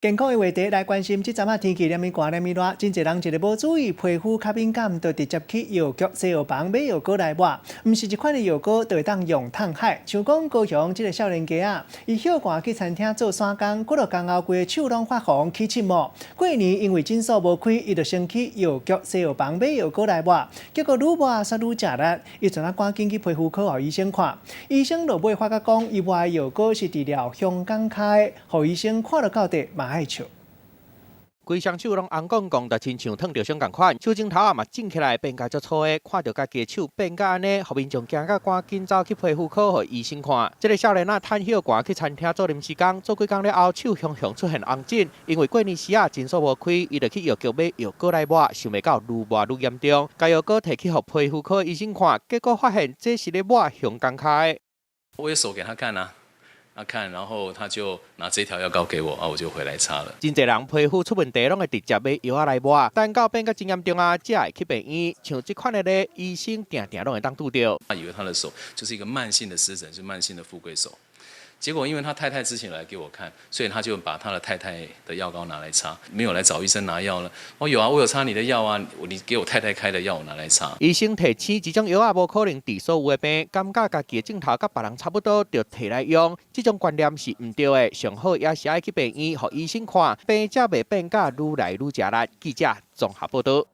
健康的話題來關心，這陣仔天氣連綿寒連綿熱，真濟人一个無注意，皮膚較敏感，就直接去藥局西藥房買藥膏來抹。毋是一款的藥膏就會當用通害。像講高雄這个少年家仔，伊歇寒去餐廳做散工，幾落工後規个手攏發紅起刺毛。過年因為診所無開，伊就先去藥局西藥房買藥膏來抹，結果愈抹煞愈食力，伊就啊趕緊去皮膚科予醫生看。醫生落尾發覺講，伊抹的藥膏是治療胸肛跤的，予醫生看了到底嘛愛笑。規雙手攏紅摃摃，就親像燙著傷仝款，手指頭仔嘛腫起來，變甲足粗的。看著家己的手變甲按呢，予民眾驚甲趕緊走去皮膚科予醫生看。這个少年仔趁歇寒去餐廳做臨時工，做幾工了後，手雄雄出現紅疹，因為過年時仔診所無開，伊就去藥局買藥膏來抹，想袂到愈抹愈嚴重，共藥膏提去予皮膚科醫生看，結果發現這是咧抹胸肛跤的。我有手給他看啊。他看，然後他就拿這條藥膏給我，啊，我就回來擦了。真濟人皮膚出問題，攏會直接買藥仔來抹，等到變甲真嚴重啊，才會去病院。像這款的咧，醫生定定攏會當拄著。他以為他的手就是一個慢性的濕疹，是慢性的富貴手。結果因為他太太之前來給我看，所以他就把他的太太的藥膏拿來擦，沒有來找醫生拿藥了。我有啊，我有擦你的藥啊，你給我太太開的藥我拿來擦。醫生提醒，這種藥仔無可能治所有的病，感覺家己的症頭佮別人差不多，就提來用，這種觀念是毋對的。上好也是愛去病院，予醫生看，病才袂變甲愈來愈食力。記者綜合報導。